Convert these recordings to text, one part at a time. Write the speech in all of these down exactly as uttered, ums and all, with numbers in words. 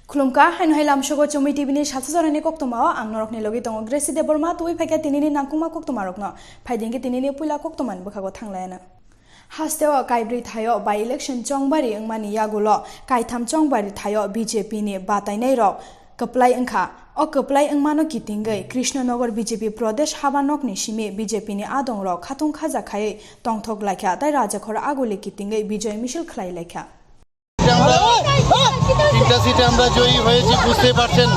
Khulumkha, haino hai lamsogo Chumui T V ni salsa jorani koktwmao ang norokni logi tongo Gracie Debbarma, tubui phaikha tinini nangkukma koktwmarokno. Phaidi hwnkhe tinini puila koktwmani bwkhago thanglaina. Hasteo kaibrwi thaio by-election chongbari wngmani yagulo kaitham chongbari thaio B J P ni batainairok kwplai wngkha. O kwplai wngmano kitingwi Krishnanagar B J P Pradesh habanokni simi B J P ni adongrok khatung khaja khaiwi tongthok laikha tei Rajakhor aguli kitingwi bijoy misil khlai laikha. আমরা তিনটা সিটে আমরা জয়ী হয়েছি, বুঝতেই পারছেন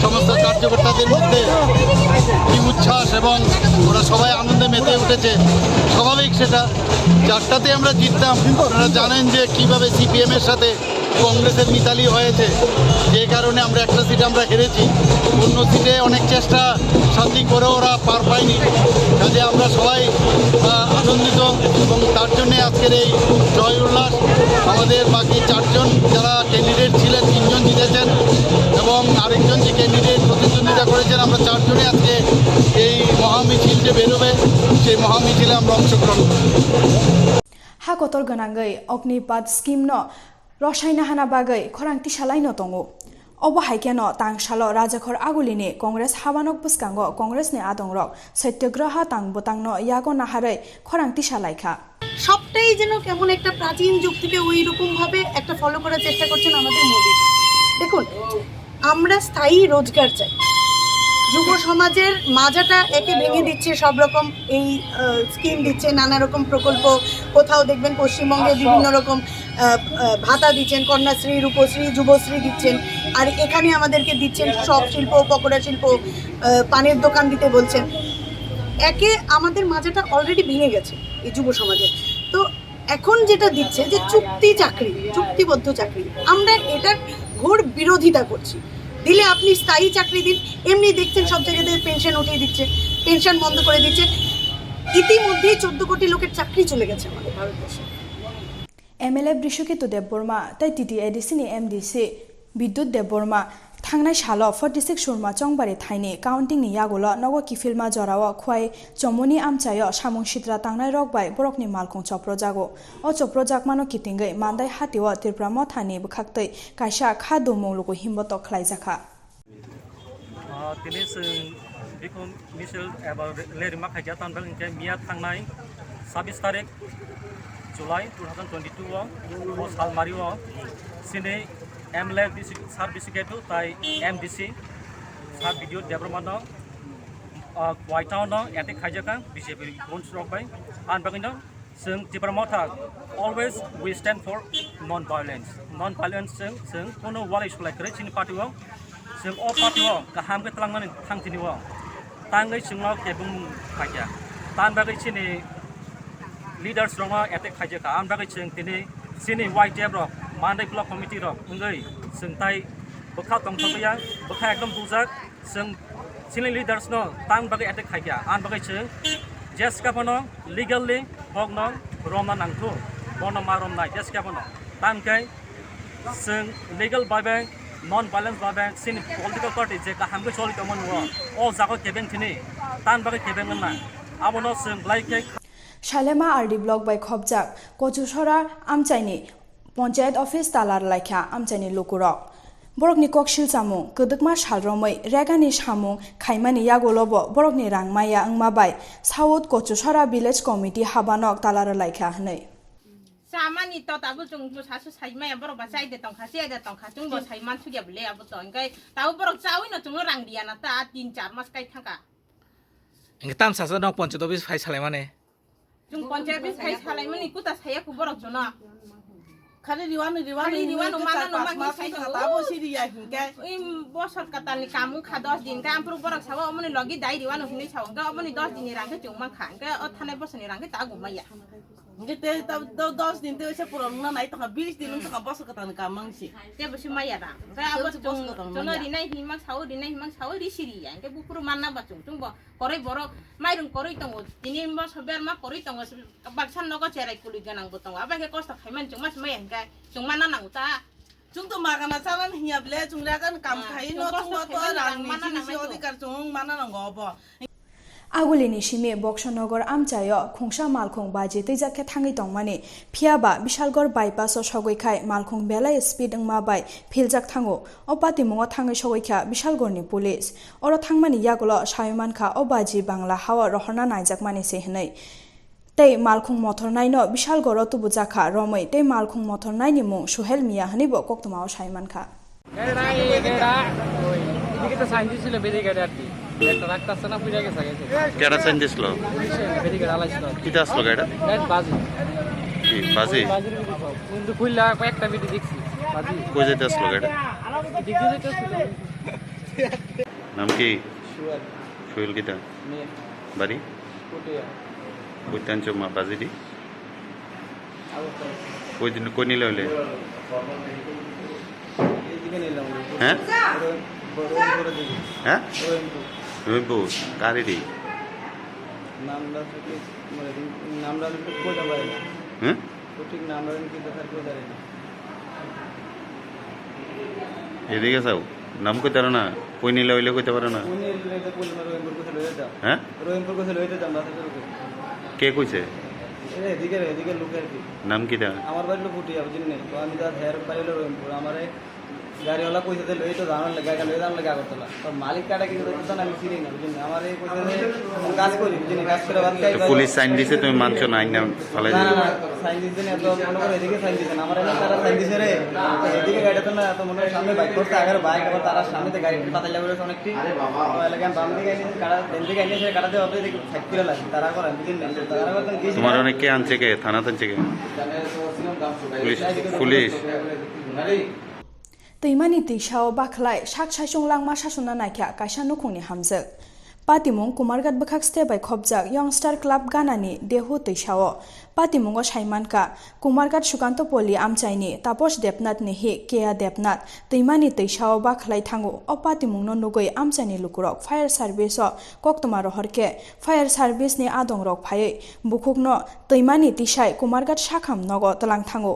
সমস্ত কার্যকর্তাদের মধ্যে কি উচ্ছ্বাস এবং ওরা সবাই আনন্দে মেতে উঠেছে। স্বাভাবিক সেটা, চারটাতে আমরা জিততাম। আপনারা জানেন যে কিভাবে সিপিএম এর সাথে কংগ্রেসের মিতালি হয়েছে, যে কারণে আমরা একটা সিট আমরা হেরেছি। অন্য সিটে অনেক চেষ্টা শান্তি করে ওরা পার পায়নি। কাজে আমরা সবাই আহ, আনন্দিত এবং তার জন্য আজকের এই জয় উল্লাস। আমাদের বাকি চারজন যারা ক্যান্ডিডেট ছিলেন, তিনজন জিতেছেন এবং আরেকজন যে ক্যান্ডিডেট প্রতিদ্বন্দ্বিতা করেছেন, আমরা চারজনে আজকে এই মহামিছিল যে বেরোবে, সেই মহামিছিলে আমরা অংশগ্রহণ করব। Ha kotor gwnangwi Agnipath scheme no rosaina hana bagwi khorang tisalaino tongo. Obo hai kheno tangsalo Rajakhor agulini Congress habanok bwskango Congress ni adongrok satyagraha tang bwtangno yago naharwi khorang tisa laikha. সবটাই যেন কেমন একটা প্রাচীন যুগ থেকে ওই রকম ভাবে একটা ফলো করার চেষ্টা করছেন আমাদের মোদি। দেখুন, আমরা স্থায়ী রোজগার চাই। যুব সমাজের মাজাটা একে ভেঙে দিচ্ছে সব রকম এই স্কিম দিচ্ছে, নানা রকম প্রকল্প। কোথাও দেখবেন পশ্চিমবঙ্গে বিভিন্ন রকম আহ, আহ, ভাতা দিচ্ছেন, কন্যাশ্রী, রূপশ্রী, যুবশ্রী দিচ্ছেন, আর এখানে আমাদেরকে দিচ্ছেন শপ শিল্প, পকোড়া শিল্প, আহ, পানের দোকান দিতে বলছেন। একে আমাদের মাজাটা অলরেডি ভেঙে গেছে এই যুব সমাজের। তো এখন যেটা দিচ্ছে যে চুক্তি চাকরি, চুক্তিবদ্ধ চাকরি, আমরা এটার ঘোর বিরোধিতা করছি। দিলে আপনি স্থায়ী চাকরি দিন। এমনি দেখছেন সব জায়গাতে পেনশন উঠিয়ে দিচ্ছে, পেনশন বন্ধ করে দিচ্ছে। ইতিমধ্যেই চোদ্দ কোটি লোকের চাকরি চলে গেছে আমাদের ভারতবর্ষে। M L A Brishoketu Debbarma tei T T A D C ni M D C Bidyut Debbarma thangnai salo forty six surma chongbari thaini counting ni yagulo nogo kiphilma jorao Khwai Chomoni amchaio samung sitra tangnai rok bai borokni malkhung choprojago. O choprojakmano kitingwi Mandai hatio Tipra Motha ni bwkhaktwi kaisa kha dumung luku himbotok khlaijakha. Ah, tini chwng bikon misil eba rally rima khaikha, tamni bagwi hwnkhe miya thangnai sabis tarik July two thousand twenty-two o, o salmari o chini M L A bisi-, sir Brishoketu tai M D C sir Bidyut Debbarma no, ah, Khwai town no attack khaijakha B J P gunch rok bai, tamni bagwi no Chwng Tipra Motha always we stand for non-violence. Non-violence chwng chwng kono walai sulai kwrwi chini party o. Chwng o party o kaham khe twlangmani thang tini o. Tangwi chwngno kebeng phaikha. Tamni bagwi chini leaders rokno attack khaijakha. Amni bagwi chwng tini chini Y T F rok, Mandai Block Committee rok wngwi chwng tai bwkha tongthokya, bwkha ekdom dujak. Chwng chini leaders no tamni bagwi attack khaikha, amni bagwi chwng jeskha phano legally bokno romna nangkhu, bono ma romnai jeskha phano. Tamkhe chwng legal bai bai non violence bai bai chini political party je kaham khe choli tongmani o, o jaga kebeng thini tamni bagwi kebeng wngna abono chwng belai khe. Salema R D block bai khopjak Kochusora amchaini Ponchayat office tala rwlaikha amchaini lukurok. Borokni kok silchamung, kwdwkma sal romwi regani samung khaimani yagulobo borokni rang maya wngma bai South Kochusora Village Committee habanok tala rwlaikha hwnwi. Chamani to tabuk chwng bwsa su sai maya, borok ba chai de tongkha, chai de tongkha, chwng bo sai man sugya bwle abo to, hwnkhe tabuk borok chaui no chwngno rang riya na ta, tin char mas kai thangkha. Hwnkhe tam sasa nok ponchayat office phai salaimani. Chwng ponchayat office phai salaimani kuta saya ku borok jono. Khali riwanu riwanu Khali riwanu hinwi mana char no pas mani mas sai wngkha ko. tabo siri ya hinkhe. Im bosor katalni kamu kha dos din khe ampru borok sabo omoni logi dai riwanu hinwi sao hwnkhe omoni dos dinni rang khe chwng mankha hwnkhe o thanai bosorni rang khe ta gumaya. Hinkhe te ta do dos din te se puron na nai tongkha bis din wng tongkha bosor katalni kam mangsi. Tebo se maya rang. Hwnkhe abo Tebo se chwng bosor katalni chwngno maya. Rinai hinwi mang sao rinai hinwi mang sao ri siri ya hwnkhe buphuru manna ba chwng chwng bo koroi borok mairung koroi tongo tini boso berma koroi tongo baksa nogo cherai kului gwnang bo tongo abo hai kosto khaimani chwng mas maya hwnkhe chwng manna nango ta. Chwng to magana chalan hinya ble chwng le gan kam Ah, khai chwng no kosto chwng to khaimani rang rang ni mana chini si nango. Odhikar chwng mana nango obo. Agulini simi Boksonogor amchaio khungsa malkhung baji twijak khe thangwi tongmani, phiyaba Bishalgor bypass-o sogwi khai malkhung belai speed wngma bai philjak thango. O patimungo thangwi sogwi kha Bishalgorni police. Oro thangmani yagulo sawi mankha o baji Bangla hao rohorna naijakmani se hwnwi. Tei malkhung mothornaino Bishalgoro tubujakha romwi tei malkhung mothornaini mung Suhel Mia hwnwibo koktwmao sai mankha. এটা এই এটা ওই এদিকে তো সাইন্টিস্ট ছিল ব্যারিকেড আর কি। একটা রাখতে আসছে না, পুড়ে গেছে, গেছে। কেডা সাইন্টিস্ট লো? ব্যারিকেড আলাইছিল। কিতা আসলো গাড়িটা? গাড়ি বাজি। কি বাজি? বাজির ভিতরে সব। কিন্তু খুললা কয়েকটা ভিডিও দেখছি। বাজি। কই যাইতে আসলো গাড়িটা? এদিক দিয়ে যাইতে আসছিল। নাম কি? সুয়েল। সুয়েল কিতা? মেয়ে। বাড়ি? পটিয়া। কইতাঞ্চ মা বাজিডি? আগরতলা। কই দিন, কই নিলে হইলে? এইদিকে নিলাম। হ্যাঁ? রহিম-, রহিমপুরের দিকে। হ্যাঁ? রহিমপুর। রহিমপুর। কার এটি? নামটা তো কি, মানে, নামটা আমি ঠিক বলতে পারি না। হ্যাঁ? সঠিক নামটা আমি কিন্তু স্যার বলতে পারি না। এদিকে চাও, নাম কইতারা না, কই নিলে হইলে কইতে পারে না। কই নিলে তো বললাম, রহিমপুর কোথায় লইতে যাও? হ্যাঁ? রহিমপুর কোথায় লইতে যাও, বাসে করে। কে কইছে? এ, এদিকে, এদিকে লোক আর কি। নাম কিতা? আমার বাড়ি হলো পুটিয়া, বুঝলি নি? তো আমি তো আর হের বাড়ি হলো রহিমপুর। আমারে গাড়িওয়ালা কইছে যে লইতে যাওয়ার লাগে, গাড়িটা লইতে যাওয়ার লাগে আগরতলা। তো মালিক কাটা কিন্তু তো জানা আমি চিনি না, বুঝলি নি? আমার এই কইছে যে আমি কাজ করি, বুঝলি নি? কাজ করে বাদ তো খাই। পুলিশ সাইন দিছে, তুমি মানছো না, আইন না ফালাই না, দিবে। না, না, সাইন দিছে না, তো মনে করে এদিকে সাইন দিছে না, আমার এখানে তারা সাইন দিছে রে। তো এদিকে গাড়িটা তো না, তো মনে হয় সামনে বাইক করছে, আগে বাইক, আবার তারা সামনে তো গাড়ি পাতাইলে বলে অনেকটি। তো এলাকায় বাম দিকে আইনি, কাটা, ডান দিকে আইনি, সে কাটাতে হবে, এদিকে সাইড করে লাগে, তারা করে, বুঝলি নি? তারা করে তো গেছি। তোমার অনেক কে আনছে কে? থানা আনছে কে? Police, police. Twimani twisao bakhlai sak saichung langma sasuna naikha kaisa nukhungni hamjwk. Patimung Kumarghat bwkhak step bai khopjak Youngster Club Ganani Dehu twisao. Patimungo saimankha, Kumarghat Sukantopoli amchaini Taposh Debnath ni hi Keya Debnath twimani twisao bakhlai thango. O patimungno nugwi amchaini lukurok fire service o koktwma rohor khe fire service ni adongrok phaiwi bukhukno twimani tisai Kumarghat sakham nogo twlang thango.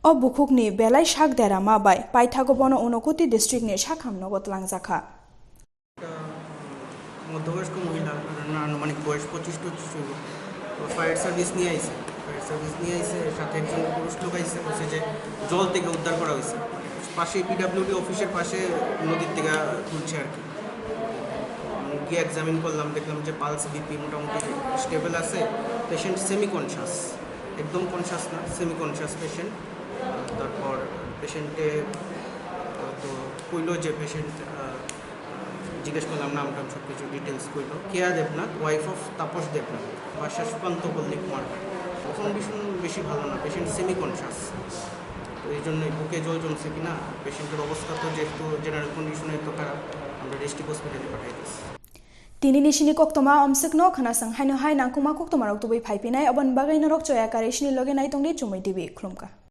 O bukhukni belai sak derama bai paithago bono Unakoti district ni sakham nogo twlangjakha. একটা মধ্যবয়স্ক মহিলা, ওনার আনুমানিক বয়স পঁচিশ টচিশ হইব। তো fire service নিয়ে আইছে, ফায়ার সার্ভিস নিয়ে আইছে, সাথে একজন পুরুষ লোক আইছে, বলছে যে জল থেকে উদ্ধার করা হয়েছে। পাশে পিডাব্লিউডি অফিসের পাশে নদীর থেকে তুলছে আর কি। গিয়ে এক্সামিন করলাম, দেখলাম যে পালস, বিপি মোটামুটি স্টেবল আছে, পেশেন্ট সেমি কনশাস, একদম কনশাস না, সেমি কনশাস পেশেন্ট। তারপর পেশেন্টে তো কইলো যে পেশেন্ট, জিজ্ঞেস করলাম নাম টাম সব কিছু ডিটেলস কইলো। কেয়া দেবনাথ, ওয়াইফ অফ তাপস দেবনাথ, বাসা সুকান্ত পল্লী কুমার। কন্ডিশন বেশি ভালো না, পেশেন্ট সেমি কনশাস। তো এই জন্যই বুকে জল জমছে কিনা, পেশেন্টের অবস্থা তো যেহেতু জেনারেল কন্ডিশনে তো খারাপ, আমরা ডিস্ট্রিক্ট হসপিটালে পাঠাই দিচ্ছি। Tini ni sini koktwma omswkno khwnaswng haino hai nangkukma koktwmarok tubui phaiphinai, oboni bagwi norok choya karwi sini loge naitongdi Chumui T V. Khulumkha.